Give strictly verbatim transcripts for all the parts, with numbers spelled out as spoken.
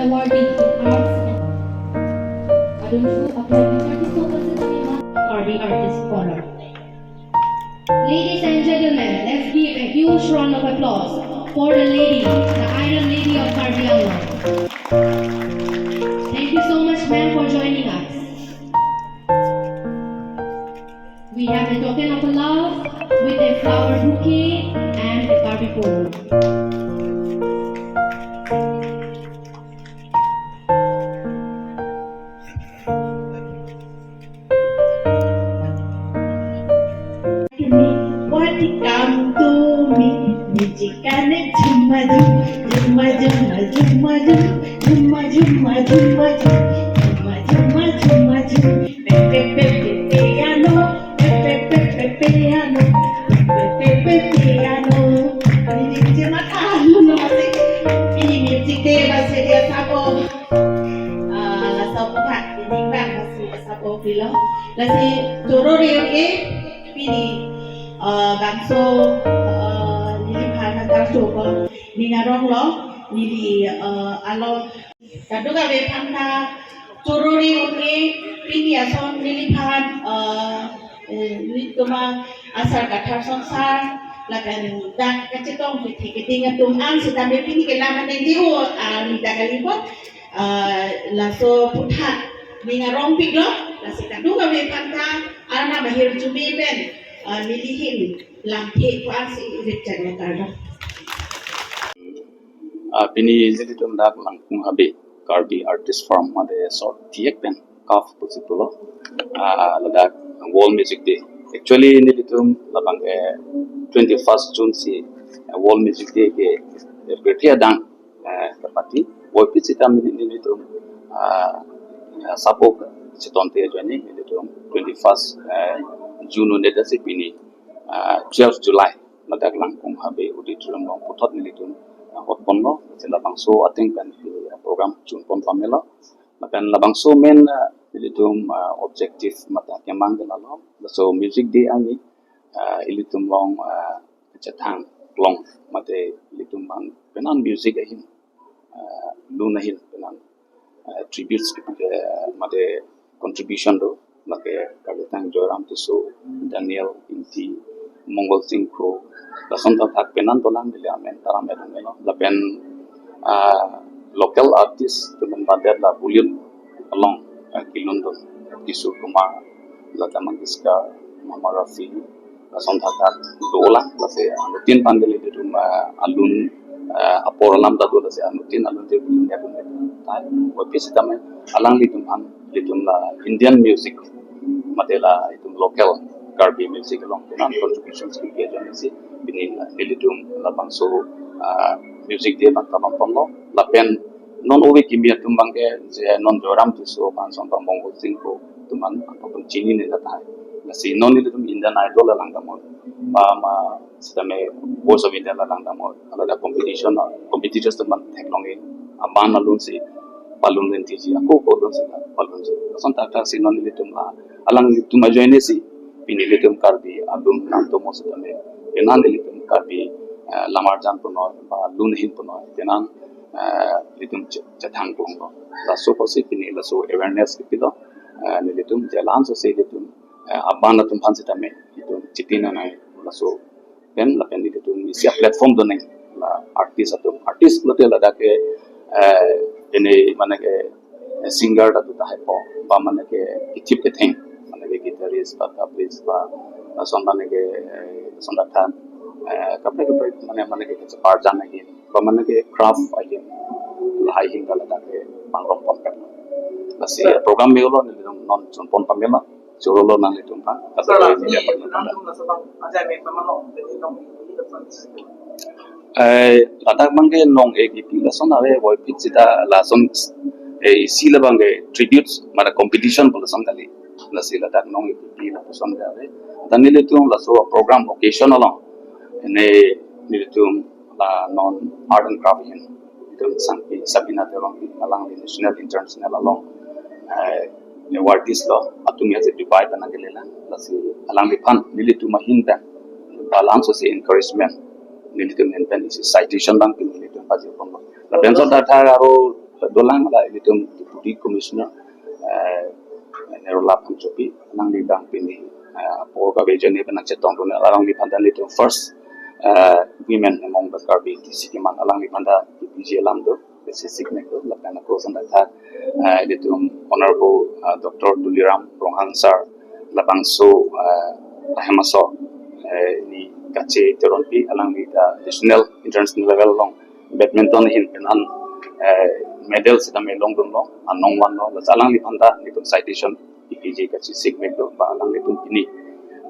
Awardee in Arts and Adunju Apology Karbi Artist Forum. Ladies and gentlemen, let's give a huge round of applause for the lady, the Iron Lady of Karbi Anglong. Thank you so much, ma'am, for joining us. We have a token of love with a flower bouquet and a Karbi polo. Welcome to me. Music and jumma jum, jumma jumma jumma jum, jumma jumma jumma jum, jumma jumma jumma jum. Pe pe pe pe piano, pe pe pe pe piano, pe pe pe piano. Ini jema tahu no masih. Ini music de masih dia sabo. Ah, la sabo tak, ini bang masih sabo pilo. Lasi choro ri oke, pini, ah, bangso, ah, neliphan nangkarcho ko, ning arong lo, neli, ah, alo, kadokave aphan ta choro ri oke, pini ason neliphan, ah, eh, nelitum asar kathar sonsar, lapen dak kachetong kethe keding atum an sitame pini kelam aneng jiu, ah, neli dak kali po, ah, laso aphuthak ning arong piklo, lasi kadokave aphan ta, Arnam ahirjume pen, ah, neli ahin lamthe ko-an si ripchak lo kardom. Ah, pini nelitum dak Langkung Habe Karbi Artist Forum mate short thiek pen KAF pusi pulo. Ah, ladak World Music Day. Actually, nelitum labang, eh, twenty-first June si, eh, World Music Day ke, eh, birthday adang, eh, kapati. Boipi sita neli, nelitum, ah, ah, sabo chetongte ajoine nelitum twenty-first, eh, June un-e, lasi pini, ah, twelve July ladak Langkung Habe Auditorium along puthot nelitum, ah, hot ponlo, lasi labangso ateng pen, eh, program chun pon pamelo. Lapen labangso main, ah, nelitum, ah, objective mate kemang ke lalo. Laso Music Day arni, ah, ilitum along, ah, chethang long mate ilitum abang penan music ahin, ah, lun ahin penan, ah, tributes, ah, mate contribution do, lake kalitang Joyram Tisso, Daniel Ingti, Mongol Sing Kro, lason thakthak penan dolang neli amen taram edun elo. Lapen, ah, local artist atum pen badet la Bollywood along, ah, kelun dun Kishore Kumar, Lata Mangeshkar, Mohammad Rafi, lason thakthak dolang, lasi anuttin aphan ke nelitum, ah, alun, ah, apor alam ta do, lasi anuttin alun te kelun edun elo. Tai, boipi sitame alanglitum aphan, ilitum la Indian music mate la itum local Karbi music along penan contributions kepi ajoine si pini la nelitum labangso, ah, Music Day abang ta pon ponlo. Lapen non ove kimi atum abang ke je non Joyram Tisso aphan, son abang Mongol Sing Kro atum aphan, aphan chinine ta tahai. Lasi non nelitum Indian Idol alang damnon, ba ma sitame Voice of India alang damnon, alada competition, competitors atum aphan theklong-e, aban alun si palun lentiji, ako ako alun si palunji. Lason thakthak si non nelitum la alanglitum ajoine si pini nelitum Karbi alun nangtomo sitame, penan nelitum Karbi, eh, lamar jan punoi, ba lun ahin punoi, penan, eh, nelitum che-, chethang punglo. Laso apotsi pini laso awareness kepilo, eh, nelitum je la-anso si nelitum, eh, aban atum aphan sitame nelitum chitin anai laso pen, lapen nelitum isi a-platform donang la artist atum. Artist pulote ladak ke, eh, ini mane ke, eh, singer ta do tahai po, ba mane ke kechip ketheng, mane ke guitarist, ba tablis, ba, ba son mane ke, eh, son dak than, eh, kaprek kaprek mane, mane ke kecheparjan ahin, ba mane ke craft ahin, lahai ahin ta ladak ke pangrum pon pen. Lasi program me-olo nelitum non chun pon pamelo. Choro lo nanglitum aphan. Sir, laso ini ini apa nanglitum aphan? Laso abang ajai me pamalo, jadi nong ini ini laso. Eh, ladak abang ke nong-e kepi lason ave, boipi sita lason, eh, isi labang ke tributes, mane competition pu lason kali. Lasi ladak nong-e kepi lapuson ke ave. Dan nelitum laso program occasion along, ini nelitum la non art and craft ahin, itum sangpi Sabina Teronpi, alangli national international along, eh, awardees lo, atum ya si Dubai pen nangkelelang, lasi alangliphan nelitum ahin pen, ba la-anso si encouragement, nelitum ahin pen isi citation abang pini nelitum pajir ponlo. Lapen lason thakthak aro Dolang la ilitum Deputy Commissioner, eh, Nerula Phangchopi, alangli abang pini, eh, apor kabe jani pen nangchetongdun, alangliphan ta ilitum first, eh, women among the Karbi T C keman, alangliphan ta P P G alam do, besi sikmek do, lapen ako santa tha, eh, ilitum Honorable, eh, Doctor Tuliram Ronghang sir, labangso, eh, ahemaso, eh, ni Kache Teronpi, alangli ta national, international level along badminton ahin pen an, eh, medal sitame longdunlo, anong vanlo, la alangliphan ta ilitum citation P P G kachesik mek do, ba alanglitum pini,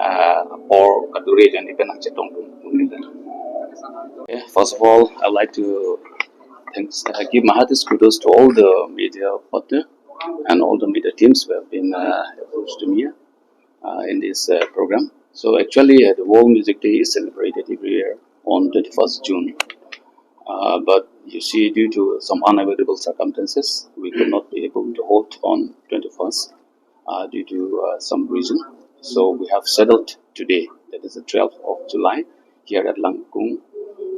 eh, apor kadure jani pen nangchetongdun un-e. Yeah, first of all, I'd like to thanks, uh, give my heartiest kudos to all the media partner and all the media teams who have been, uh, approached to me, uh, in this, uh, program. So actually, uh, the World Music Day is celebrated every year on twenty-first June. Uh, but you see, due to some unavoidable circumstances, we could not be able to hold on twenty-first, uh, due to, uh, some reason. So we have settled today, that is the twelfth of July, here at Langkung,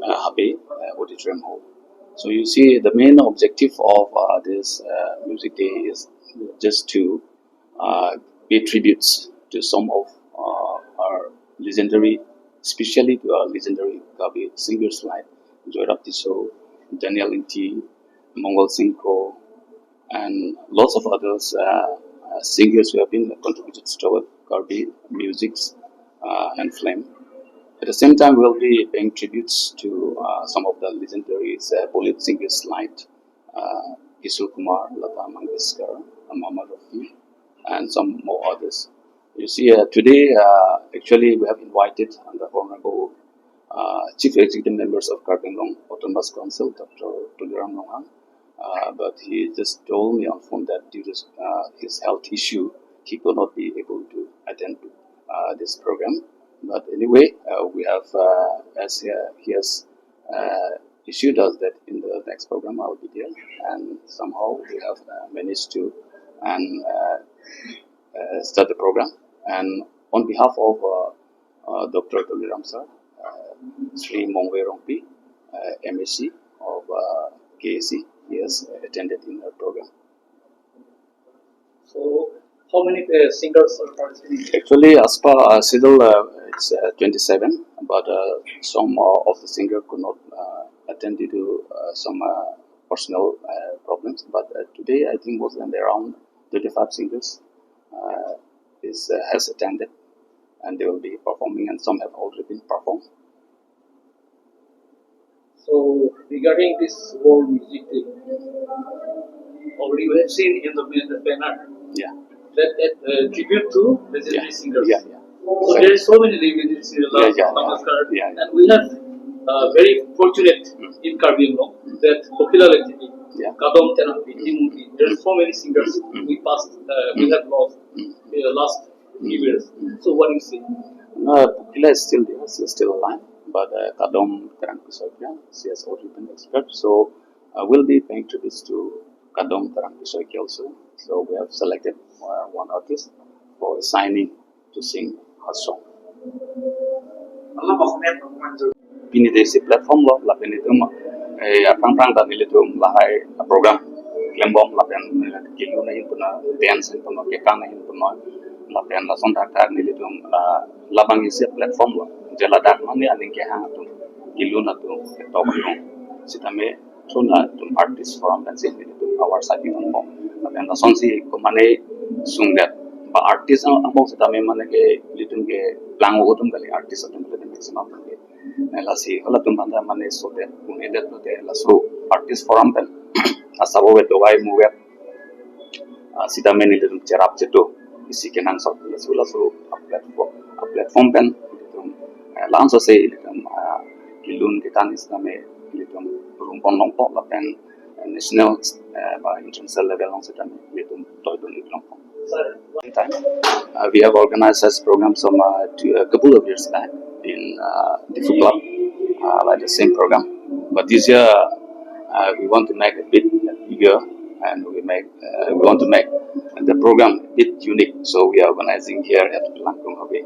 uh, Habe, uh, Auditorium Hall. So you see, the main objective of, uh, this, uh, music day is just to, uh, pay tributes to some of, uh, our legendary, especially to our legendary Karbi singers like Joyrap Tisso, Daniel Ingti, Mongal Singh Kro, and lots of others, uh, uh, singers who have been contributed to our Karbi musics, uh, and film. At the same time, we'll be paying tributes to, uh, some of the legendaries, uh, Bollywood singers like, uh, Kishore Kumar, Lata Mangeshkar, Mohammad Rafi, and some more others. You see, uh, today, uh, actually, we have invited the Honorable, uh, Chief Executive Members of Karbi Anglong Autonomous Council, Doctor Tuliram Ronghang. Uh, but he just told me on phone that due to, uh, his health issue, he could not be able to attend to, uh, this program. But anyway, uh, we have, uh, as he, he has, uh, issued us that in the next program I'll be there, and somehow we have, uh, managed to and, uh, uh, start the program. And on behalf of, uh, uh, Doctor Tuliram sir, uh, Sri Mongve Rongpi, uh, M A C of, uh, K A C, he has attended in our program. So, how many, uh, singers are participating? Actually, as per, uh, schedule, uh, it's, uh, twenty-seven, but, uh, some, uh, of the singer could not, uh, attend due to, uh, some, uh, personal, uh, problems. But, uh, today, I think more than around twenty-five singers, uh, is, uh, has attended, and they will be performing, and some have already been performed. So, regarding this World Music Day, already we have seen in the, in the banner, yeah, that, that, uh, tribute to legendary, yeah, singers. Yeah, yeah. So there is so many legendary singers, yeah, yeah, yeah, Namaskar, yeah, yeah, and we have, uh, very fortunate, mm, in Karbi Anglong that Pokila Lengtipi, yeah, Kadom Terangpi, mm, Timungpi, there are so many singers, mm, we passed, uh, we, mm, have lost, mm, in the last few years. So what do you say? No, Pokila is still there, she is still alive, but, uh, Kadom Terangpi Saikia, she has already been expired. So, uh, we'll be paying tributes to Kadom Terangpi Saikia also. So we have selected, uh, one artist for signing to sing her song. Pini de si platform lo, lapen itum, eh, aphrang phrang ta nelitum lahai program klembom, lapen, eh, kelun ahin punon, dance ahin punon, kekan ahin punon, lapen lason thakthak nelitum, ah, labang isi platform lo, je ladak mane aning kehang atum, kelun atum, ketok atum, sitame thuna atum artist forum pen si nelitum award sagi ponbom. Lapen lasonsi ko mane sungdet ba artist ang, angbong sitame mane ke ilitum ke lang atum kali, artist atum kali, maximum kali. Eh, lasi halatum aphan ta mane sodet, un-edet lote laso artist forum pen asap ave, dovai muvet, ah, sitame nelitum cherap chetu isi kenangsot, laso, laso a platform, a platform pen ilitum, eh, langsose ilitum, ah, kelun kekan sitame ilitum rumpon longpo, lapen, eh, national, eh, ba international level along sitame ilitum toidun longpo. Time. Uh, we have organized such programs some, uh, two, a couple of years back in, uh, Diphu Club, uh, like the same program. But this year, uh, we want to make a bit bigger, and we make, uh, we want to make the program a bit unique. So we are organizing here at Langkung Habe.